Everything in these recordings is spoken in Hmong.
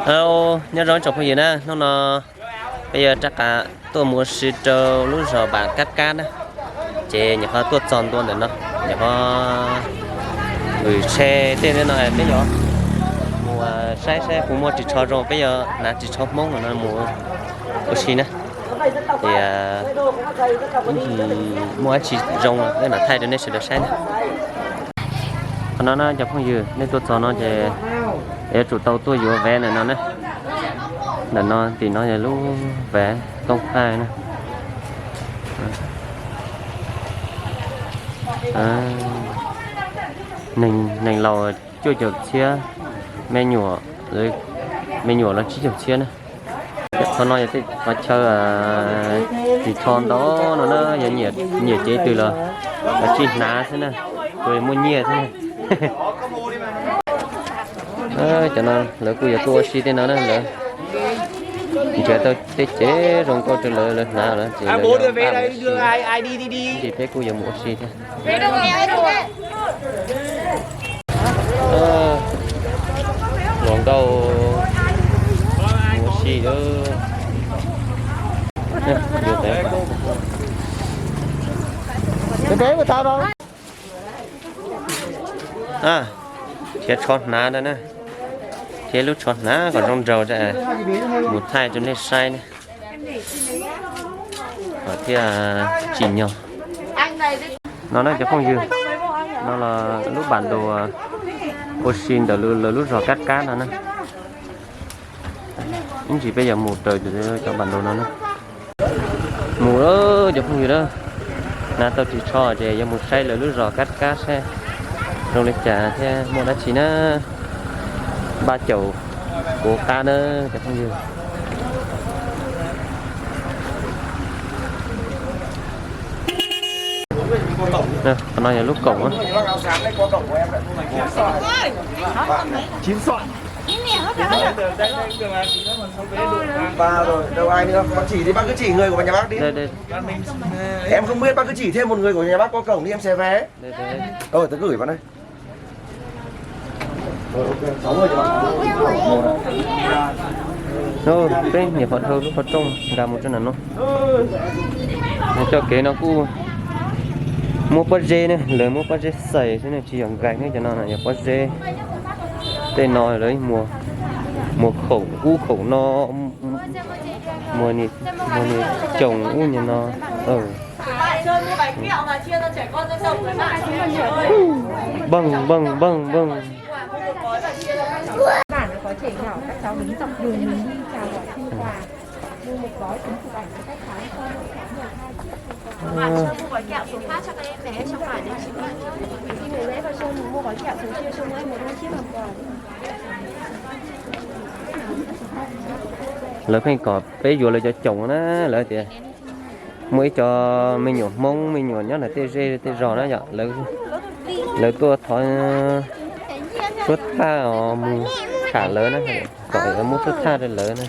Ua, nyob zoo tsoom phooj ywg na, hnub no peb yuav rov qab tuaj mus ua si rau lub zos Npam Kab Kab na. Ces nyuam qhuav tuaj txog ntua ntawm no, nyuam qhuav vwm tsheb tej no peb yuav mus saib saib puas muaj ris tsho zoo, peb yuav hnav ris tsho Hmoob no mus ua si na. Ces muaj dab tsi zoo peb mam thaij rau nej sawv daws saib na. Qhov no na cov phooj ywg, nej tuaj txog no ces yuav tsum tau tuaj yuav vev ntawm no na. Ntawm no tim no yog lub vev Tooj Thaij na. Neeg laus cuaj caum txhiab, me nyuam, me nyuam los tsib caum txhiab na. Qhov no yog tej qhov chaw ris tsho ntau no na, yog nyiam cev twg los tsis hnav xwb na, tsuas yog muaj nyiaj xwb na. Cov no lawv kuj yuav tuaj ua si tej no na, lawv nrhiav tau tej cev zoo nkauj rau lawv, lawv hnav lawm ces lawv yuav npaj mus ua si, ces peb kuj yuav mus ua si thiab. Hluas nkauj mus ua si. Thiab tsho hnav ntawd na, thiab lub tsho hnav kom zoo nraug, mus thaij rau nej saib ne. Thiab tsim nyog no na cov phooj ywg, no los lub npam ntus ua si ntawm lawv lub zos Kab Kab no na. Ib ntsis peb yuav mus raws cov npam ntus no na. Mus cov phooj ywg na, hnav tau ris tsho ces yuav mus saib lawv lub zos Kab Kab saib zoo li cas thiab muaj dab tsi na. Npaj caum kuv qab na cov phooj ywg. Qhov no yog lub koom. Ba rồi, đâu ai nữa. Con chỉ thì bác cứ chỉ người của nhà bác đi. Em không biết, bác cứ chỉ thêm một người của nhà bác qua cổng đi, em sẽ về. Ờ, tớ gửi vào đây. Peb nyuam qhuav dhau lub qhov rooj nkag mus rau ntawm no. Cov kev no kuj muab pob zeb ne, lawv muab pob zeb xaws xwb ne, tsis yog nkais ne, cov no yog pob zeb. Tej no lawv muag khoom ub khoom no, muag ni, coos ub ni no. Npog npog npog npog. Lawv pheej kom peb yuav lawv cov coos na, lawv tias muaj ib co me nyuam Hmoob me nyuam nyob ntawm tej zej tej zos na yom, lawv tuaj thov suab thaj mus tham lawv na, kom muab suab thaj rau lawv na.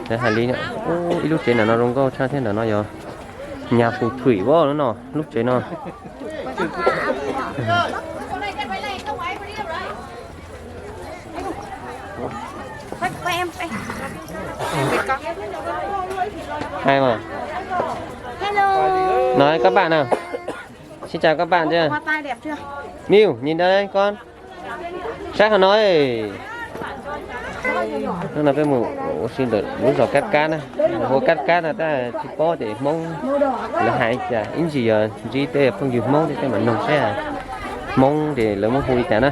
Lawv hais li, ib lub tsev ntawm no zoo nkauj tshaj thiab, ntawm no yog nyas pus thuim voj no, lub tsev no. Hay mà. Hello. Nói các bạn nào. Xin chào các bạn chưa? Miu, nhìn đây con. Sát hao nói. Hnub no peb mus ua si ntawm lub zos Kab Kab na, hu Kab Kab no tab tsis paub ces Hmoob lawv hais cas ib ntsis yog ntsib tej phooj ywg Hmoob thiab tej mam noog saib Hmoob ces lawv muab hu li cas na.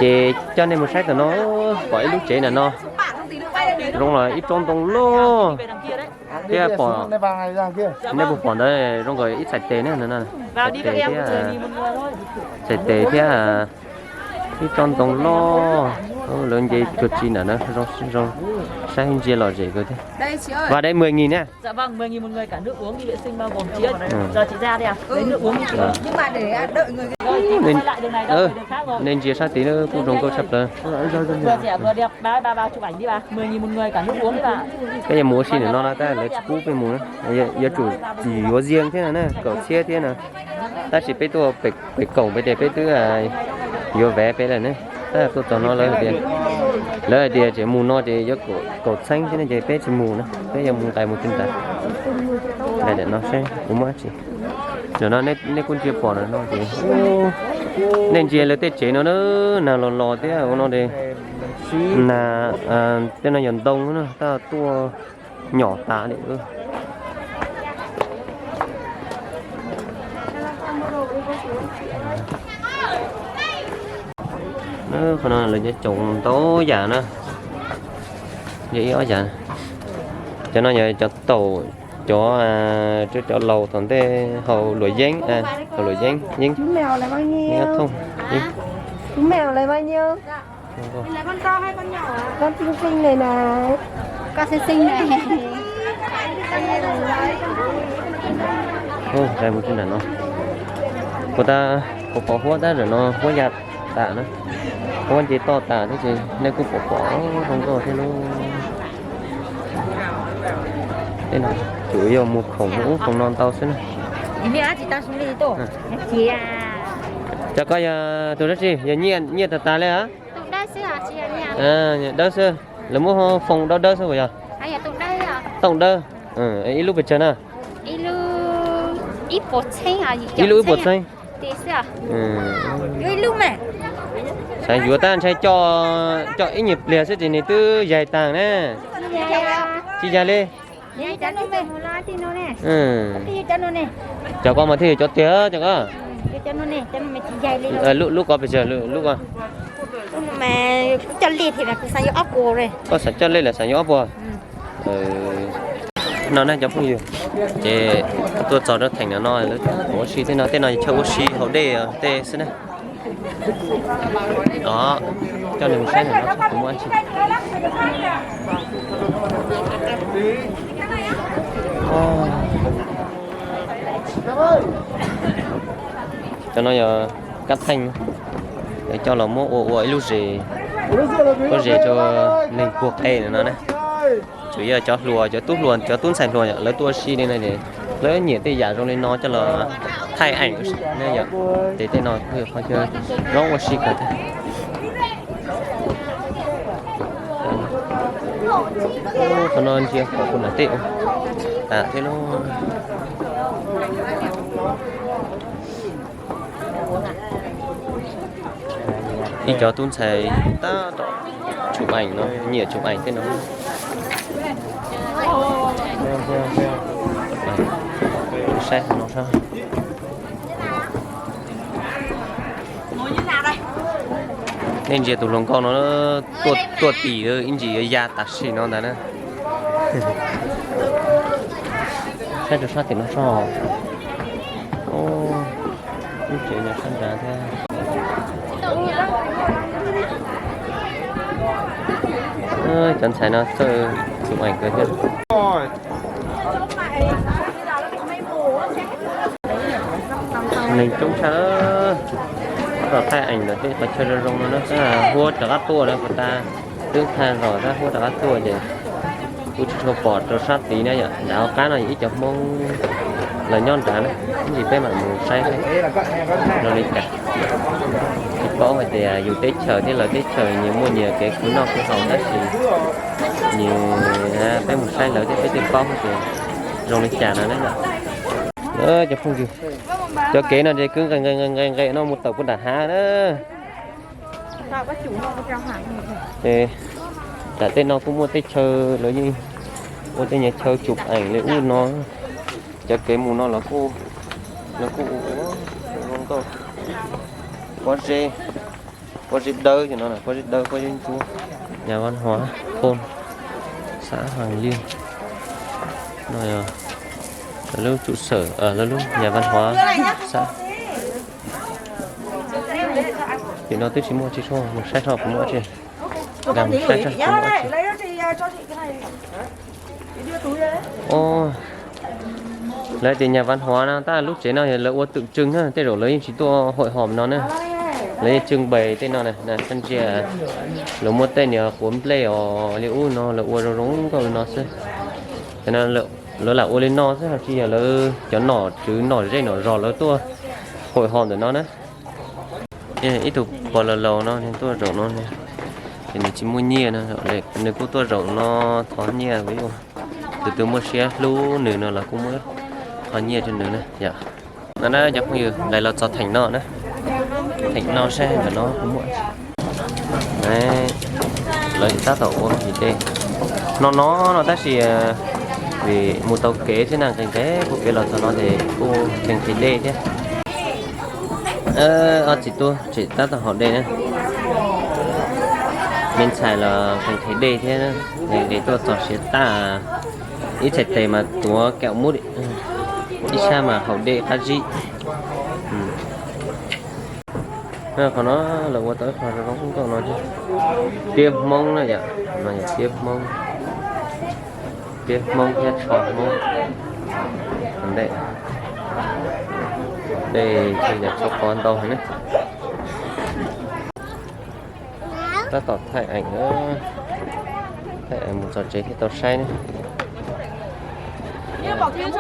Ces coj nej mus saib tam no, pom ib lub tsev ntawm no zoo los ib tsob ntoo loj thiab pom, nej puas pom ntawd zoo nkaus ib txhais tes ne, txhais tes thiab, txhais tes thiab ib tsob ntoo loj, lawv nce tuag tsi ntawm no, zoo saib ntsia lom zem kawg thiab. Và đây mười nghìn nha. Nej ntsia sab tid kuj zoo nkauj tshaj plaws. Peb yuav mus ua si ntawm no na tab lawv tsis pub peb mus na, yuav tsum yuav ziag thiab no na, kaum txhiab thiab no. Tab sis peb tuaj pem koom pem ces peb twb yuav vev peb lawm ne, tab tuaj txog no lawv tias Lawv hais tias tseem mus no ces yuav kaum txheeb thiab ne, ces peb tsis mus na, peb yuav mus nqes mus tsis nrad. Nqes ntawm no seb puas muaj dab tsi. Ntawm no nej kuj ntsia pom ntawm no ces, nej ntsia lawv tej tsev no na, nag los los thiab ua no ces, nag, tej no yog ntoo na, tab tuaj nyom tas li. Qhov no lawv cov tsoom ntau yam na, yog ib ob yam. Cov no yog cov taum, cov, cov laus thaum ntej haus luam yeeb, haus luam yeeb, yeeb, yeeb thooj. Mus tsis nram no, kuv tab, kuv pom huab tab ntawm no huab ya tas na, huab nce toj tas thiab ces nej kuj pom pom zoo nkauj thiab lauj. Tej no tsuas yog mus khoom ub khoom no ntau xwb na. Cov koj yog tus dab tsi, yog nyiaj tas tas li a? Dawb xwb, lawv muab foom dawb dawb xwb puas yog? Tooj dawb. Ib lub pes tsawg na? Ib lub ib puas txheeb. Xav yuav tab ntshai coj ib nyuag pliag xwb ces nws twb yaig tag na. Tsis yaig li. Cov koj mas thiaj yog cov tiag cov koj. Lub koj pes tsawg lub koj? Koj xav coj lej lawm xav yuav ob puas? No ne cov phooj ywg, ces tuaj txog rau theem no no lawv ua si tej no, tej no chaw ua si haus dej tej xwb na. Coj nws mus saib no kuv muaj dab tsi. Cov no yog kab theej, lawv coj los muab ua ua ib lub zes, lub zes rau neeg puag qe no na. Tsuas yog cov hluas, cov tub hluas, cov tub ntxhais hluas lawv tuaj ua si li no ces lawv nyiam tej yam zoo li no coj los thaij eem ne yom. Ces tej no kuj yog qhov chaw zoo ua si kawg thiab. Qhov no ntsia pom kuv nram tej ua tas thiab lauj. Ib cov tub ntxhais tab tom chụp ảnh no, nyiam chụp ảnh tej no. Saib qhov no saib. Nej ntsia tus hluas nkauj no tuaj tim ib ntsis yuav ya tam sim no ntag na. Saib rau sab tim no soj. Lub tsev nyob sab nrad thiab. Cov ntxhais no txawj chụp ảnh kawg thiab. Neeg coob tshaj. Tab tom thaij eem ntawm tej qhov chaw zoo zoo no na, huab rov qab tuaj na, puas tas twb thaij zog tab huab rov qab tuaj ces kuj tsis tshua pom rau sab tid na yom. Nram hauv qab no yog ib cov Hmoob lawv nyob nrad na, ib ntsis peb mam mus saib zoo li cas. Tsis paub hais tias yus teb chaws thiab lawv teb chaws nyias muaj nyias kev khwv noj khwv haus tab sis nyias, peb mus saib lawv thiab peb thiaj paub hais tias zoo li cas no na. Cov phooj ywg, cov kev no ces kwv nqe nqe nqe nqe no mus tawm puag nram hav na. Ces nram tej no kuj muaj tej chaw, lawv yeej ua tej nyuag chaw chụp ảnh li ub no. Cov kev mus no los kuj, lawv kuj ua zoo nkauj, pob zeb, pob zeb dawb, pob zeb dawb, pob zeb ntsuab. Nhà văn hóa thôn, xã Hoàng Liên. No yog lawv lub trụ sở, lawv lub nhà văn hóa xã. Tim no twb tsis muaj tsis tshua, mus saib soj puas muaj tsi. Mus saib soj puas muaj tsi. Lawv tias nhà văn hóa no tab lub tsev no yog lawv ua tượng trưng na, tej zaum lawv yeej tsis tuaj hội họp no na. Lawv yeej trưng bày tej no na, ntsia, lawv muaj tej niag quav nplej os li ub no lawv ua zoo zoo nkauj li no xwb. Ces no lawv lam ua li no xwb, tsis yog lawv cov nom tswv nom zej nom zos lawv tuaj hội họp ntawm no na. Ib tug pog laus laus no tuaj zaum no, Ces nws tsis muaj nyiaj no, nws kuj tuaj zaum no thov nyiaj, tus twg muaj siab hlub nws no los kuj muab thov nyiaj rau nws na yom. No na cov phooj ywg, nqis los txog theem no na, theem no saib ntawm no kuj muaj. Lawv tab tom ua nqhis dej no no no tab sis vim mus tau kev thiab na, nqhis nqhis kuj kev los txog no ces kuj nqhis dej thiab. Ob txiv tub tseem tab tom haus dej na. Me ntxhais los nqhis dej thiab, nqhis tuaj txog siav tag, ib txhais tes mas tuav kaum mub, ib sab mas haus dej qab zib. Qhov no lawv ua tau ib qho zoo zoo nkauj no thiab, tiab Hmoob na yom, no yog tiab Hmoob, tiab Hmoob thiab tsho Hmoob. Dej, dej yog tsho qos ntau heev na. Tab tom thaij eem, thaij eem mus txog tsev thiaj tau saib ne.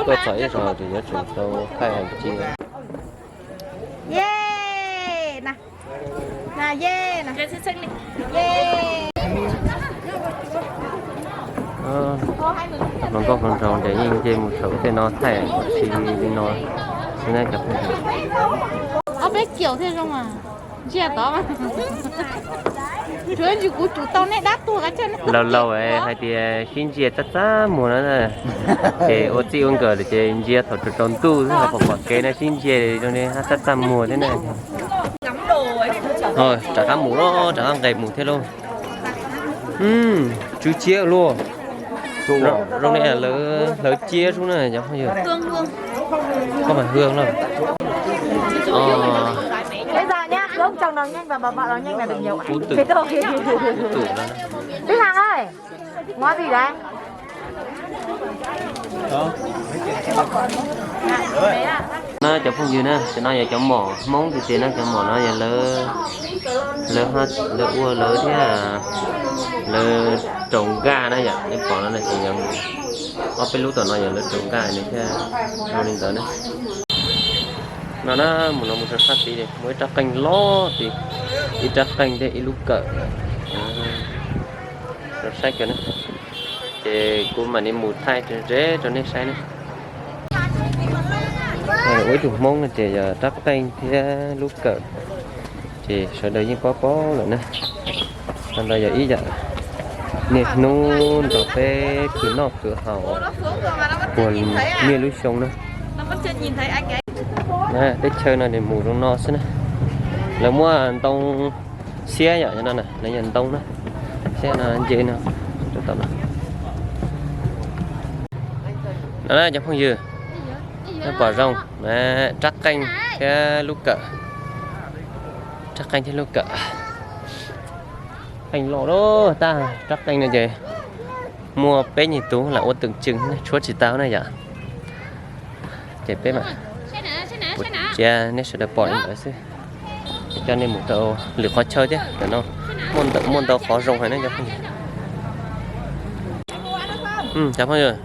Tuaj txog ib zaug ces yuav tsum tau thaij eem cia. Hluas nkauj hluas nraug ces yeej nce mus saum tej no thaij eem ua si li no xwb na cov phooj ywg. Ob peb kiaum thiaj zoo mas. Ntsia tod, tsuav ntsis kuv tsum tau nej dab tuag. Laus laus hais tias sib ntsia txaj txaj muag no na, ces ua txij ua nkawm lawm ces ntsia thaum tsaus tsaus ntuj xwb, ho pom pom kev no sib ntsia zoo li txaj txaj muag thiab na. Rov qab mus lauj, rov qab nqes mus thiab lauj. Tswv ciab luaj. Zoo li lawv hlawv ciab sub na cov phooj ywg. Koj mas hwj lawm. Ub, tus no. Na cov phooj ywg na, cov no yog cov mom Hmoob tiag tiag na, cov mom no yog lawv, lawv ua lawv thiab, lawv raus nkaj na yom, nej pom no ces yog ob peb lub tom no yog lawv raus nkaj nws thiaj zoo li ntawd na. No na, mus no mus rau sab tid, muaj ib rab qeej loj tid, ib rab qeej thiab ib lub kawm. Rau saib kawg na, ces kuv mam li mus thaij ze rau nej saib na. Ua ib tug Hmoob no ces yog rab qeej thiab lub kawm, ces sawv daws yeej paub paub lawm na. Qhov ntawd yog ib yam niaj hnub nrog peb khwv noj khwv haus puag niaj lub xyoo na. Teb chaws no nws mus zoo no xwb na. Lawv muaj ntoo xiab yom, no lawv yog ntoo na, xiab no nce no, rau tom no. No cov phooj ywg, nej pom zoo, rab qeej thiab lub kawm, rab qeej thiab lub kawm. Qeej loj loj tag, rab qeej no ces muaj peb nyuag tug lam ua twm tseem tshuab tsis tau na yom. Ces peb mam cia nej sawv daws pom li ntawd xwb, coj nej mus rau lwm qhov chaw thiab. Tam no muaj ntau qhov zoo heev na cov phooj ywg. Cov phooj ywg,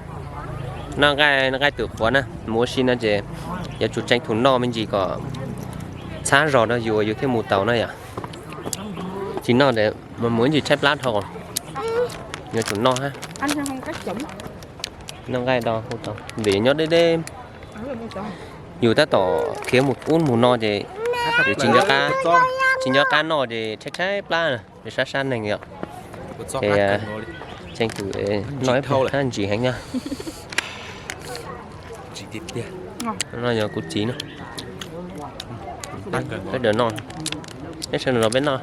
noj nqaij, noj nqaij twm qhuav na, mus ua si no ces yuav tsum tseem thum noj me ntsis kom txhab zog rau yus, yus thiaj mus tau na yom. Tsis noj mus ib ntsis tshaib plab dhau. Yuav tsum noj hab. Noj nqaij do hu tau vim nyob deb deb. Yus tab tom khiav mus ub mus no ces tsis nco qab noj ces tshaib tshaib plab na, sab sab neeg yom. Ces tseem tus noj ib pliag hab ntsim heev na. No yog kuv txiv na. Peb daws noj, peb sawv daws los peb noj,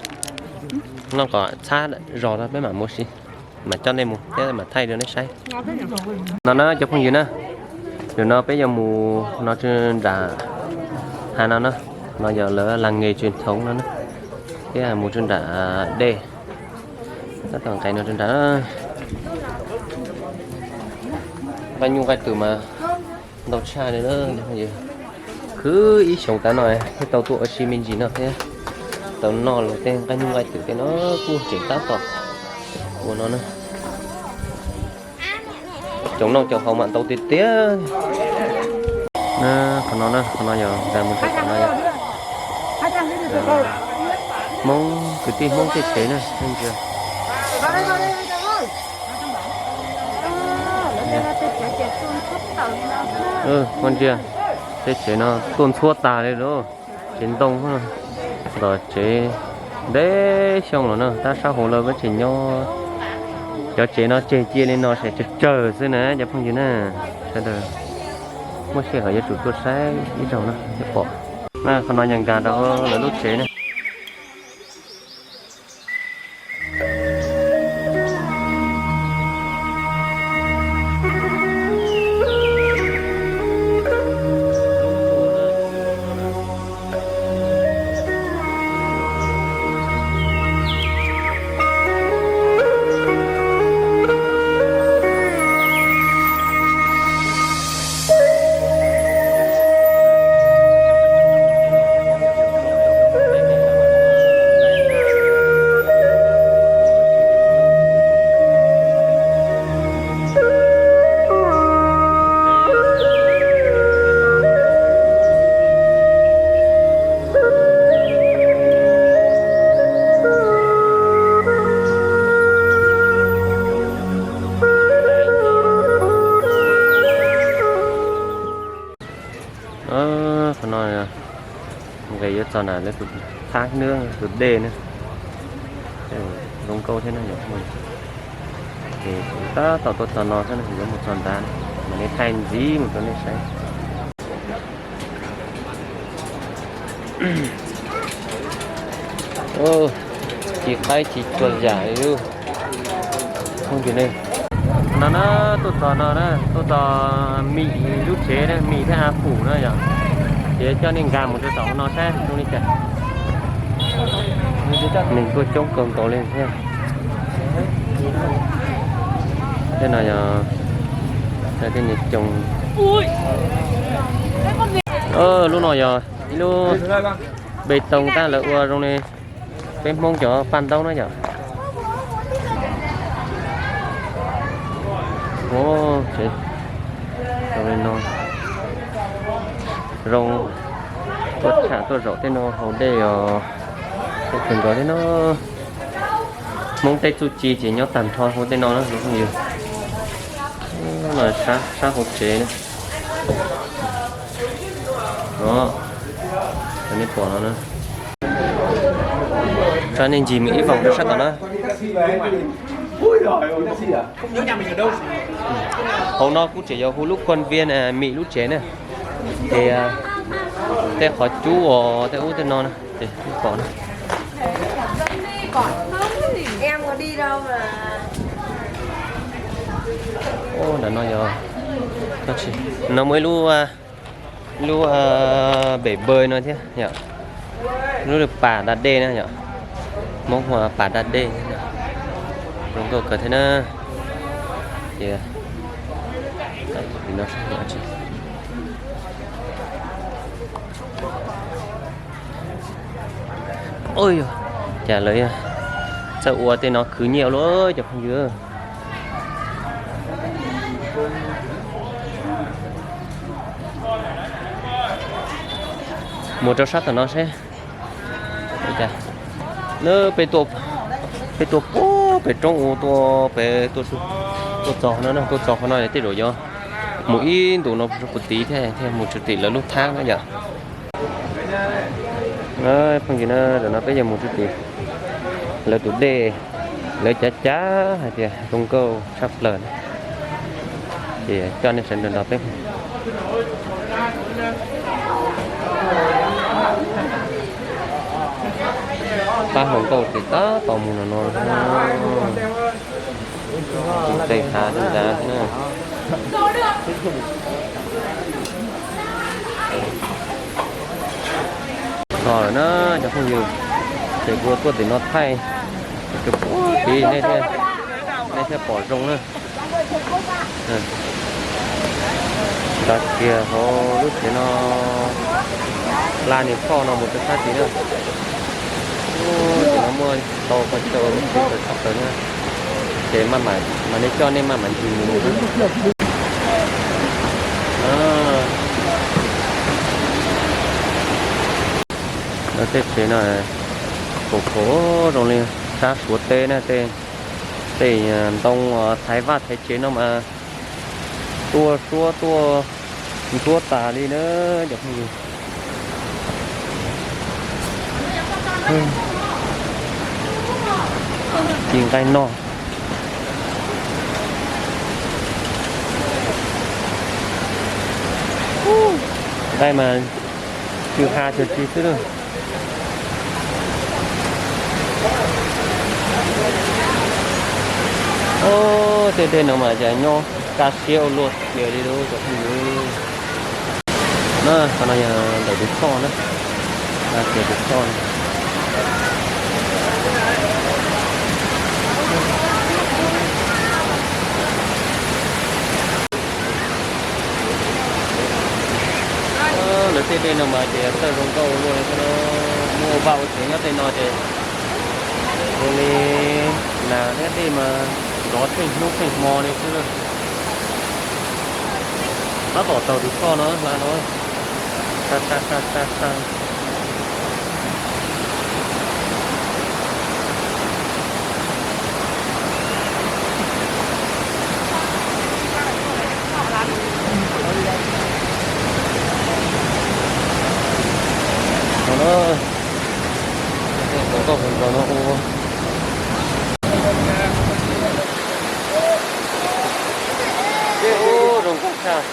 noj kom txhab zog tau peb mam mus si, mam coj nej mus thiab mam thaij rau nej saib. No na cov phooj ywg na, zaum no peb yuav mus no rau nram hav no na, no yog lawv làng nghề truyền thống no na, thiab mus rau nram dej, tab tom nqes no rau nram. Nqaij nyuj nqaij twm mas ntau tshaj li na. Khwv ib xyoos tas no thiaj tau tuaj ua si me ntsis no thiab tau noj los tej nqaij nyuj nqaij twm tej no kuj tseem tab tom ua no na. Cov noj cov haus mas ntau tiag tiag. Qhov no na, qhov no yog nqa mus rau tom no yog Hmoob, kwv tij Hmoob tej tsev na, nej ntsia. Phooj ywg, tej tsev no tuaj ntxhuab tag li lauj. Tsev ntoo, ntawm tsev ntev xyoo los na, tab sab hauv lawv peb tseem nyob. Cov tsev no tseg cia li no ces tsawg tsawg xwb na cov phooj ywg na. Sawv daws muaj sij hawm yuav tsum tuaj saib ib zaug na thiaj pom. Qhov no yog nkag rau lawv lub tsev na. Qhov no nqes yuav txog ntawm lawv tus thab nwb tus dej na. Zoo nkauj thiab na yom. Ces kuv tab tom tuaj txog no xwb na, yuav mus txog ntawd mam li thaij ntxiv mus rau nej saib. Ci qaib ci tsuag zam li lub phooj ywg ne. No na, tuaj txog no na, tuaj txog Mim lub tsev na, Mim thiab A Pum na yom. Ces coj nej nkag mus rau tom no saib zoo li cas. Neeg tuaj coob kawg nkaus li thiab. Tej no yog tej niag coos. Lub no yog ib lub pes toos tab lawv ua zoo li peb Hmoob cov paj ntaub na yom. Zoo li no, zoo tuaj tsham tuaj zaum tej no haus dej os. Kawg nkaus thiab no. Hmoob tej txuj ci ces nyob tag nrho hauv tej no na cov phooj ywg. Sab hauv tsev na. No, nej pom no na. Tso nej ncig Mim ib vòng rau sab tom no. Hauv no kuj tseem yuav hu lub khuôn viên Mim lub tsev na. Ces tej qhov cub uas tej ub tej no na ces nej pom na. Ntawm no yog, no muaj ib lub, lub bể bơi no thiab yom. Lub pas da dej na yom. Hmoob hu pas da dej. Zoo nkauj kawg thiab na. Ces no, cas lawv txawj ua tej no khwv nyiaj luaj cov phooj ywg. Mus rau sab tom no seb. Peb tuaj, peb tuaj puag pem roob u, tuaj pem, tuaj txog no, tuaj txog qhov no tej zaum yuav mus ib ntus no rau puag tid thiab thiaj mus txog tim lawv lub thab na yom. Phooj ywg na, zaum no peb yuav mus txog tim lawv tus dej, lawv cav cav hais tias zoo nkauj tshaj plaws na. Ces coj nej sawv daws nrog peb pab hluas nkauj ces tab tom mus no no. Tus tseem hav ntawd na. Los lawm na cov phooj ywg, ces kuv tuaj tim no thaij rau puag tid nej thiaj pom zoo na. Nrog kiag hauv lub tsev no, hla niag phoj no mus rau sab tid na. Ub, no muaj tau qhov chaw ub tshaj plaws na. Ces maj mam, mam li coj nej maj mam ncig mus. Lawv tej tsev no kaum kaum zoo li sab Suav teb na tej. Tej ntoo thaiv vaj thaiv tsev no mas tuaj suab tuaj ntsuab tas li na cov phooj ywg. Ci nqaij noj. Nqaij mas tsw ha tsw tsi xwb na. Tej dej no mas cas nyob kaj siab ua luaj tiag li lub cov phooj ywg. Na qhov no yog ntawm tus txoj na, tias tus txoj na. Lawv tej dej no mas ces txawj zoo nkauj luaj li thiab na. Muaj ua vaj ua tsev nyob tej no ces zoo li nas thiab dej mas nrov tsheej hnub tsheej hmo li xwb na. Tab tom taug tus txoj no hla no. Xa xa xa xa xa. Zoo nkauj kawg nkaus no ua. Zoo nkauj tshaj.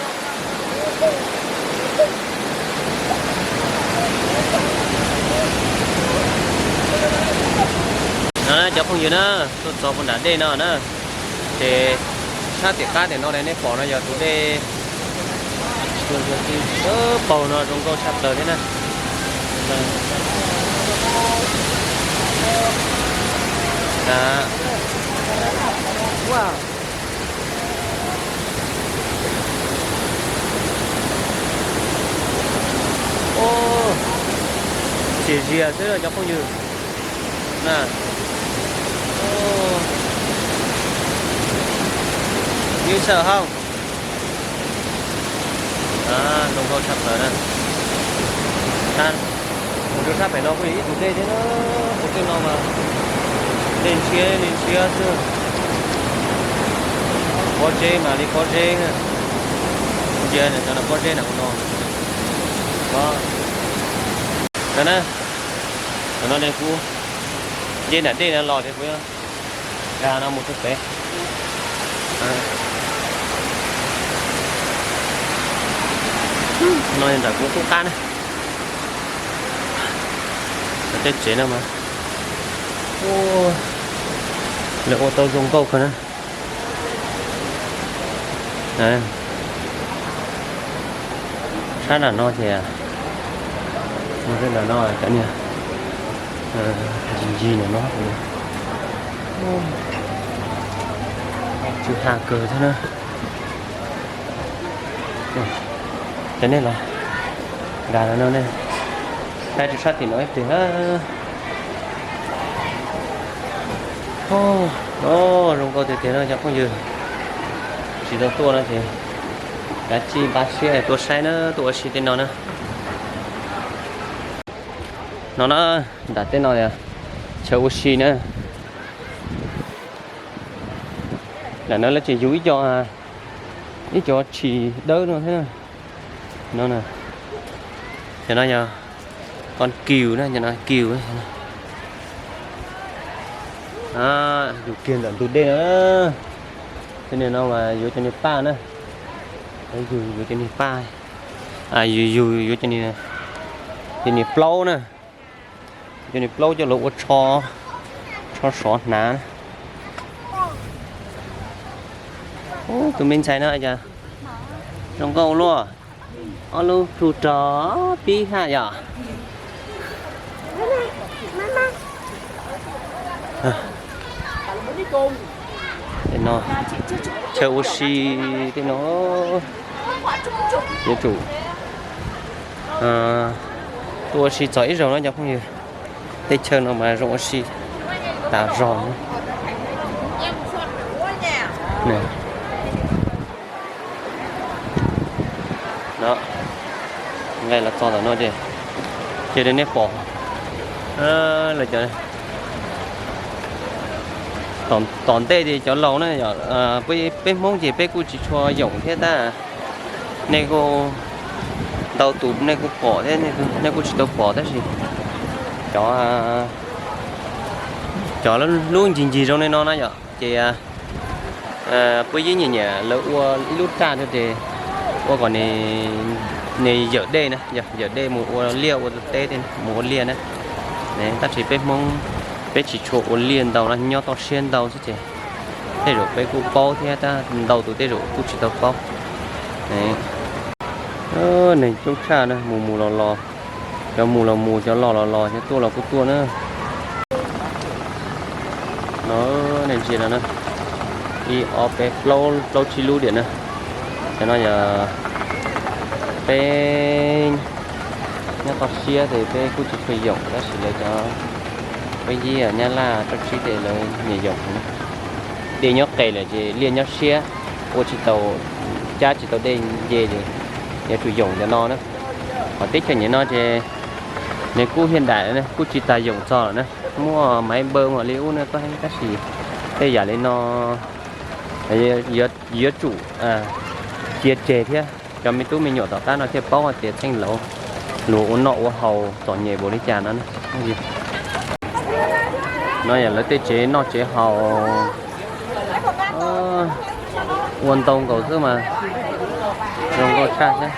No cov phooj ywg na, tuaj txog puag nram dej no na, ces sab tim qab tim no nej pom no yog tus dej paug no zoo nkauj tshaj plaws thiab na. Txias zias xwb cov phooj ywg na. Ywg sawm hauj. Zoo nkauj tshaj plaws na. Mus rau sab pem no kuj yog ib tug dej thiab na, tus dej no mas dej ntshiab li ntshiab xwb. Pob zeb mas li pob zeb. Ntsia ntawm no pob zeb nram no. Cov na, ntawm no kuv nce nram dej no los ces kuv nkag no mus rau pem. No nram kuv qub qab na. Tej tsev no mas lawv ua tau zoo nkauj kawg na. Sab nram no ces, mus rau nram no cov niag ncig ncig nram no, tsw ha kawg thiab na. Ces nej los nkag no ne, saib rau sab tim no ib pliag. Zoo nkauj tiag tiag no cov phooj ywg. Tsis tau tuaj no ces kav tsij npaj siab tuaj saib na, tuaj ua si tej no na. No na, nram tej no chaw ua si na. Nram no lawv tseem yug ib co, ib co tshis dawb no thiab. No, cov no yog koj kiw na, cov no kiw. Yug kiag ntawm ntug dej no. Cov niag no mas yuav cov niag paj na. Yug yuav cov niag paj, yug yuav cov niag plaub na. Cov niag plaub coj los ua tsho, tsho sov hnav. Tus me ntxhais no cas zoo nkauj luaj, ob lub plhu rog pib haj yom. Tej no chaw ua si tej no, yuav tsum tuaj ua si txog ib zaug no cov phooj ywg. Tej chaw no mas zoo ua si tas zog. Nqaij los txog ntawm no ces, ces nej pom lawv cov Tom ntej ces cov laus na, peb Hmoob ces peb kuj tsis tshua yoom thiab tab. Nej kuj, ntau tus nej kuj pom thiab, nej kuj tsis tau pom tab sis cov, cov lub ncig ncig zoo li no na yom, ces puab yeej nyiam nyiam lawv ua ib lub raj rau ces ua kom nws yawm dej na, yawm dej mus ua liaj ua teb, mus ua liaj na. Tab sis peb Hmoob peb tsis tshua ua liaj ntau no, nyob toj siab ntau xwb ces tej zaum peb kuj paub thiab tab ntau tus tej zaum kuj tsis tau paub. Neeg coob tshaj na, mus mus los los, cov mus los mus, cov los los los, cov tuaj los kuj tuaj na. No, nej ntsia no na, ib ob peb plaub tsib lub diam na. Cov no yog peb nyob toj siab ces peb kuj tsis tshua yoom tab sis lawv cov peb yib Nyab Laj rau tsib ces lawv nyiam yoom. Dej nyob qes lawm ces liaj nyob siab, ua tsis tau, cab tsis tau dej nce ces yuav tsum yoom cov no na. Hos teb chaws nyem no ces nws kuj hiaj daim lawm, kuj tsis tas yoom txog lawm na. Muaj maiv npaw mam li ub na, tab sis tej yam li no yuav tsum cia tseg thiab cov me tub me nyuam tom qab no thiaj paub hais tias txheej laus luag ua noj ua haus txom nyem npaum li cas no. No yog lawv tej tsev noj tsev haus, ua ntau nkaus xwb mas zoo nkauj tshaj thiab.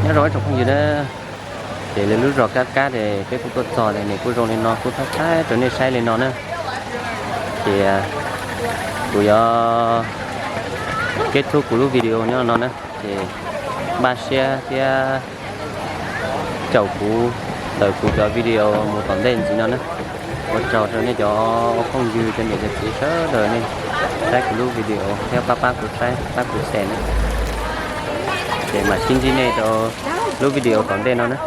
Nyob zoo ib tsoom phooj ywg na, ces lawv lub zos Kab Kab ces peb kuj tuaj txog ces nws kuj zoo li no, kuj thaij thaij rau nej saib li no na. Ces kuv yuav kết thúc kuv lub video nyob no na, ces npaj siab thiab caum kuv ntawm kuv cov video mus tom ntej ntxiv no na. Ua tsaug rau nej cov phooj ywg cov niam cov txiv sawv daws nej saib kuv lub video thiab pab pab kuv saib pab kuv share na. Ces mam sib ntsib nej rau lub video tom ntej no na.